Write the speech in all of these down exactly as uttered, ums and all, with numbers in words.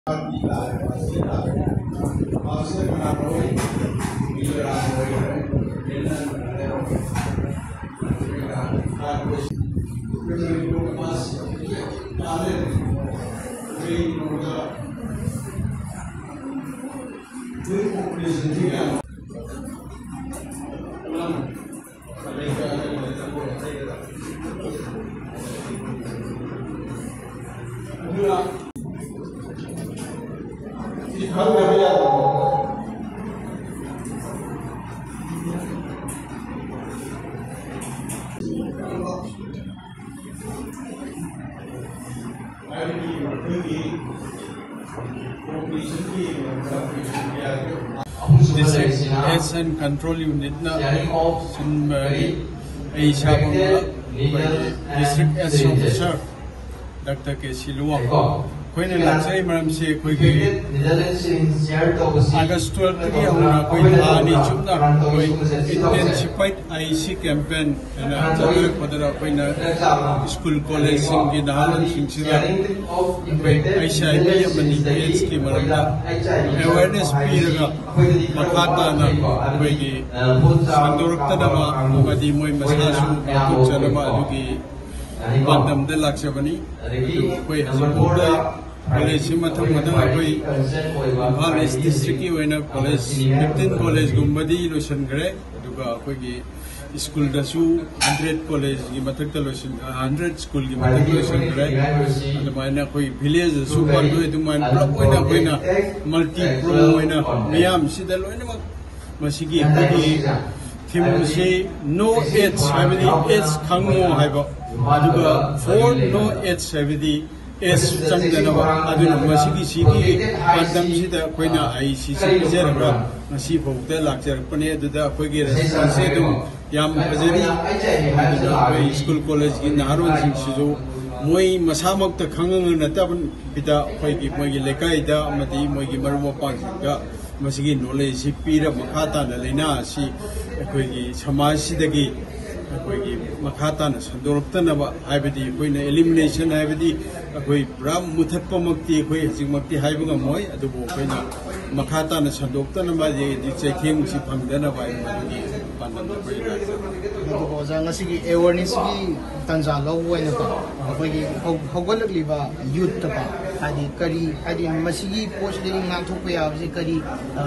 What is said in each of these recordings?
This Action Control Unitꯅ ꯁꯤꯟꯕꯅꯤ꯫ ꯑꯩ ꯏꯁꯥꯃꯛꯅ ꯑꯩꯈꯣꯏꯒꯤ District Health Officer Doctor K C Luwang꯫ ꯑꯩꯈꯣꯏꯅ ꯂꯥꯛꯆꯔꯤꯕ ꯃꯔꯝꯁꯤ ꯑꯩꯈꯣꯏꯒꯤ August twelveꯇꯒꯤ ꯍꯧꯅ ꯑꯩꯈꯣꯏ ꯊꯥ ꯑꯅꯤ ꯆꯨꯞꯅ ꯑꯩꯈꯣꯏ Intensified I C campaign ꯍꯥꯏꯅ ꯆꯠꯊꯔꯛꯄꯗꯨꯗ ꯑꯩꯈꯣꯏꯅ school collegeꯁꯤꯡꯒꯤ ꯅꯍꯥꯔꯣꯜꯁꯤꯡꯁꯤꯗ ꯑꯩꯈꯣꯏ H I V ꯑꯃꯗꯤ AIDS ꯀꯤ ꯃꯔꯝꯗ awareness ꯄꯤꯔꯒ ꯃꯈꯥ ꯇꯥꯅ ꯑꯩꯈꯣꯏꯒꯤ ꯁꯟꯗꯣꯔꯛꯇꯅꯕ ꯑꯃꯗꯤ ꯃꯣꯏ ꯃꯁꯥꯁꯨ ꯉꯥꯛꯊꯣꯛꯆꯅꯕ ꯑꯗꯨꯒꯤ ꯄꯥꯟꯗꯝꯗ ꯂꯥꯛꯆꯕꯅꯤ꯫ ꯑꯗꯨ ꯑꯩꯈꯣꯏ ꯍꯧꯖꯤꯛ ꯐꯥꯎꯗ collegeꯁꯤ ꯃꯊꯪ ꯃꯊꯪ ꯑꯩꯈꯣꯏ ꯏꯝꯐꯥꯜ East Districtꯀꯤ ꯑꯣꯏꯅ college fifteen collegeꯒꯨꯝꯕꯗꯤ ꯂꯣꯏꯁꯤꯟꯈ꯭ꯔꯦ꯫ ꯑꯗꯨꯒ ꯑꯩꯈꯣꯏꯒꯤ schoolꯗꯁꯨ hundred collegeꯒꯤ ꯃꯊꯛꯇ ꯂꯣꯏꯁꯤꯟ hundred schoolꯒꯤ ꯃꯊꯛꯇ ꯂꯣꯏꯁꯤꯟꯈ꯭ꯔꯦ꯫ ꯑꯗꯨꯃꯥꯏꯅ ꯑꯩꯈꯣꯏ villageꯇꯁꯨ ꯄꯥꯟꯊꯣꯛꯑꯦ꯫ ꯑꯗꯨꯃꯥꯏꯅ ꯄꯨꯂꯞ ꯑꯣꯏꯅ ꯑꯩꯈꯣꯏꯅ multi pro ꯑꯣꯏꯅ ꯃꯤꯌꯥꯝꯁꯤꯗ ꯂꯣꯏꯅꯃꯛ ꯃꯁꯤꯒꯤ ꯑꯩꯈꯣꯏꯒꯤ themeꯁꯤ No AIDS ꯍꯥꯏꯕꯗꯤ AIDS ꯈꯪꯉꯣ ꯍꯥꯏꯕ, ꯑꯗꯨꯒ For No AIDS ꯍꯥꯏꯕꯗꯤ AIDS ꯆꯪꯗꯅꯕ꯫ ꯑꯗꯨꯅ ꯃꯁꯤꯒꯤ ꯁꯤꯒꯤ ꯄꯥꯟꯗꯝꯁꯤꯗ ꯑꯩꯈꯣꯏꯅ ICC ꯄꯤꯖꯔꯒ ꯉꯁꯤ ꯐꯥꯎꯕꯗ ꯂꯥꯛꯆꯔꯛꯄꯅꯦ꯫ ꯑꯗꯨꯗ ꯑꯩꯈꯣꯏꯒꯤ responseꯁꯦ ꯑꯗꯨꯝ ꯌꯥꯝ ꯐꯖꯔꯤ꯫ ꯑꯗꯨꯅ ꯑꯩꯈꯣꯏ school collegeꯀꯤ ꯅꯍꯥꯔꯣꯜꯁꯤꯡꯁꯤꯁꯨ ꯃꯣꯏ ꯃꯁꯥꯃꯛꯇ ꯈꯪꯉꯒ ꯅꯠꯇꯕꯤꯗ ꯑꯩꯈꯣꯏꯒꯤ ꯃꯣꯏꯒꯤ ꯂꯩꯀꯥꯏꯗ ꯑꯃꯗꯤ ꯃꯣꯏꯒꯤ ꯃꯔꯨꯞ ꯃꯄꯥꯡꯁꯤꯡꯗ ꯃꯁꯤꯒꯤ knowledgeꯁꯤ ꯄꯤꯔ ꯃꯈꯥ ꯇꯥꯅ ꯂꯥꯏꯅꯥ ꯑꯁꯤ ꯑꯩꯈꯣꯏꯒꯤ ꯁꯃꯥꯖꯁꯤꯗꯒꯤ ꯑꯩꯈꯣꯏꯒꯤ ꯃꯈꯥ ꯇꯥꯅ ꯁꯟꯗꯣꯔꯛꯇꯅꯕ, ꯍꯥꯏꯕꯗꯤ ꯑꯩꯈꯣꯏꯅ elimination ꯍꯥꯏꯕꯗꯤ ꯑꯩꯈꯣꯏ ꯄꯨꯔꯥ ꯃꯨꯊꯠꯄꯃꯛꯇꯤ ꯑꯩꯈꯣꯏ ꯍꯧꯖꯤꯛꯃꯛꯇꯤ ꯍꯥꯏꯕ ꯉꯝꯃꯣꯏ, ꯑꯗꯨꯕꯨ ꯑꯩꯈꯣꯏꯅ ꯃꯈꯥ ꯇꯥꯅ ꯁꯟꯗꯣꯛꯇꯅꯕ ꯍꯥꯏꯗꯤ ꯆꯩꯊꯦꯡꯁꯤ ꯐꯪꯗꯅꯕ ꯍꯥꯏꯅ ꯃꯗꯨꯒꯤ ꯄꯥꯟꯗꯝꯗ ꯑꯩꯈꯣꯏ ꯂꯥꯛꯆꯕꯅꯤ꯫ ꯑꯗꯨꯒ ꯑꯣꯖꯥ, ꯉꯁꯤꯒꯤ awarenessꯀꯤ ꯇꯥꯟꯖꯥ ꯂꯧꯕ ꯑꯣꯏꯅꯀꯣ, ꯑꯩꯈꯣꯏꯒꯤ ꯍꯧ-, ꯍꯧꯒꯠꯂꯛꯂꯤꯕ youthꯇꯀꯣ, ꯍꯥꯏꯗꯤ ꯀꯔꯤ, ꯍꯥꯏꯗꯤ ꯃꯁꯤꯒꯤ ꯄꯣꯠꯁꯤꯗꯒꯤ ꯉꯥꯛꯊꯣꯛꯄ ꯌꯥꯕꯁꯤ ꯀꯔꯤ, ꯑ,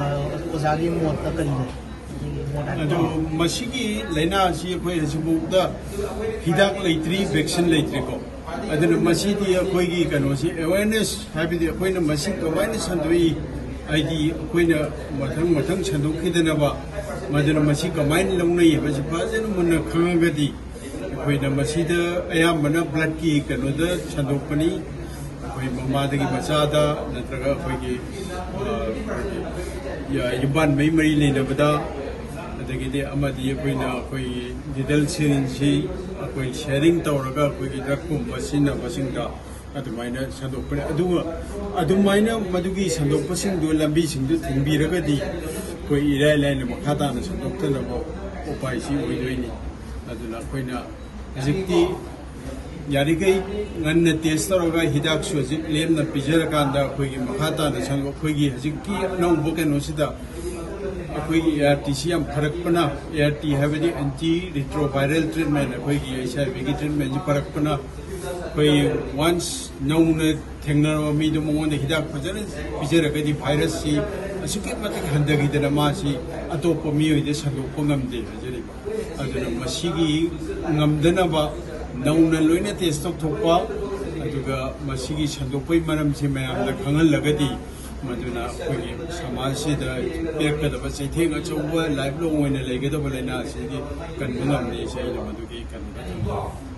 ꯑꯣꯖꯥꯒꯤ ꯃꯣꯠꯇ ꯀꯔꯤ ꯂꯩ? ꯑꯗꯨ ꯃꯁꯤꯒꯤ ꯂꯥꯏꯅꯥ ꯑꯁꯤ ꯑꯩꯈꯣꯏ ꯍꯧꯖꯤꯛꯐꯥꯎꯗ ꯍꯤꯗꯥꯛ ꯂꯩꯇ꯭ꯔꯤ, vaccine ꯂꯩꯇ꯭ꯔꯤꯀꯣ꯫ ꯑꯗꯨꯅ ꯃꯁꯤꯗꯤ ꯑꯩꯈꯣꯏꯒꯤ ꯀꯩꯅꯣꯁꯤ, awareness ꯍꯥꯏꯕꯗꯤ ꯑꯩꯈꯣꯏꯅ ꯃꯁꯤ ꯀꯃꯥꯏꯅ ꯁꯟꯗꯣꯛꯏ, ꯍꯥꯏꯗꯤ ꯑꯩꯈꯣꯏꯅ ꯃꯊꯪ ꯃꯊꯪ ꯁꯟꯗꯣꯛꯈꯤꯗꯅꯕ, ꯃꯗꯨꯅ ꯃꯁꯤ ꯀꯃꯥꯏꯅ ꯂꯧꯅꯩ ꯍꯥꯏꯕꯁꯤ ꯐꯖꯅ ꯃꯨꯟꯅ ꯈꯪꯉꯒꯗꯤ, ꯑꯩꯈꯣꯏꯅ ꯃꯁꯤꯗ ꯑꯌꯥꯝꯕꯅ bloodꯀꯤ ꯀꯩꯅꯣꯗ ꯁꯟꯗꯣꯛꯄꯅꯤ꯫ ꯑꯩꯈꯣꯏ ꯃꯃꯥꯗꯒꯤ ꯃꯆꯥꯗ ꯅꯠꯇ꯭ꯔꯒ ꯑꯩꯈꯣꯏꯒꯤ, ꯑ, ꯑꯩꯈꯣꯏꯒꯤ, ꯑ, ꯌꯨꯝꯕꯥꯟ ꯃꯔꯤ ꯃꯔꯤ ꯂꯩꯅꯕꯗ, ꯑꯗꯒꯤꯗꯤ ꯑꯃꯗꯤ ꯑꯩꯈꯣꯏꯅ ꯑꯩꯈꯣꯏꯒꯤ needle syringeꯁꯤ ꯑꯩꯈꯣꯏ sharing ꯇꯧꯔꯒ ꯑꯩꯈꯣꯏꯒꯤ drugꯀꯨꯝꯕ ꯁꯤꯖꯤꯟꯅꯕꯁꯤꯡꯗ ꯑꯗꯨꯃꯥꯏꯅ ꯁꯟꯗꯣꯛꯄꯅꯦ꯫ ꯑꯗꯨꯒ ꯑꯗꯨꯃꯥꯏꯅ ꯃꯗꯨꯒꯤ ꯁꯟꯗꯣꯛꯄꯁꯤꯡꯗꯨ ꯂꯝꯕꯤꯁꯤꯡꯗꯨ ꯊꯤꯡꯕꯤꯔꯒꯗꯤ ꯑꯩꯈꯣꯏ ꯏꯔꯥꯏ ꯂꯥꯏꯅ ꯃꯈꯥ ꯇꯥꯅ ꯁꯟꯗꯣꯛꯇꯅꯕ ꯎꯄꯥꯏꯁꯤ ꯑꯣꯏꯗꯣꯏꯅꯤ꯫ ꯑꯗꯨꯅ ꯑꯩꯈꯣꯏꯅ ꯍꯧꯖꯤꯛꯇꯤ ꯌꯥꯔꯤꯈꯩ ꯉꯟꯅ test ꯇꯧꯔꯒ ꯍꯤꯗꯥꯛꯁꯨ ꯍꯧꯖꯤꯛ ꯂꯦꯝꯅ ꯄꯤꯖꯔꯀꯥꯟꯗ ꯑꯩꯈꯣꯏꯒꯤ ꯃꯈꯥ ꯇꯥꯅ ꯁꯟꯗꯣꯛ-, ꯑꯩꯈꯣꯏꯒꯤ ꯍꯧꯖꯤꯛꯀꯤ ꯑꯅꯧꯕ ꯀꯩꯅꯣꯁꯤꯗ ꯑꯩꯈꯣꯏꯒꯤ ARTꯁꯤ ꯌꯥꯝ ꯐꯔꯛꯄꯅ, ART ꯍꯥꯏꯕꯗꯤ anti retroviral treatment, ꯑꯩꯈꯣꯏꯒꯤ HIVꯒꯤ treatmentꯁꯤ ꯐꯔꯛꯄꯅ, ꯑꯩꯈꯣꯏ once ꯅꯧꯅ ꯊꯦꯡꯅꯔꯕ ꯃꯤꯗꯣ ꯃꯉꯣꯟꯗ ꯍꯤꯗꯥꯛ ꯐꯖꯅ ꯄꯤꯖꯔꯒꯗꯤ virusꯁꯤ ꯑꯁꯨꯛꯀꯤ ꯃꯇꯤꯛ ꯍꯟꯊꯈꯤꯗꯅ ꯃꯥꯁꯤ ꯑꯇꯣꯞꯄ ꯃꯤꯑꯣꯏꯗ ꯁꯟꯗꯣꯛꯄ ꯉꯝꯗꯦ ꯍꯥꯏꯖꯔꯤꯕ꯫ ꯑꯗꯨꯅ ꯃꯁꯤꯒꯤ ꯉꯝꯗꯅꯕ ꯅꯧꯅ ꯂꯣꯏꯅ test ꯇꯧꯊꯣꯛꯄ, ꯑꯗꯨꯒ ꯃꯁꯤꯒꯤ ꯁꯟꯗꯣꯛꯄꯒꯤ ꯃꯔꯝꯁꯤ ꯃꯌꯥꯝꯗ ꯈꯪꯍꯜꯂꯒꯗꯤ, ꯃꯗꯨꯅ ꯑꯩꯈꯣꯏꯒꯤ ꯁꯃꯥꯖꯁꯤꯗ ꯄꯤꯔꯛꯀꯗꯕ ꯆꯩꯊꯦꯡ ꯑꯆꯧꯕ, lifelong ꯑꯣꯏꯅ ꯂꯩꯒꯗꯕ ꯂꯥꯏꯅꯥ ꯑꯁꯤꯗꯤ ꯀꯟꯕ ꯉꯝꯅꯤ꯫ ꯑꯩꯅ ꯃꯗꯨꯒꯤ ꯀꯩꯅꯣꯗ ꯊꯝꯖꯒꯦ꯫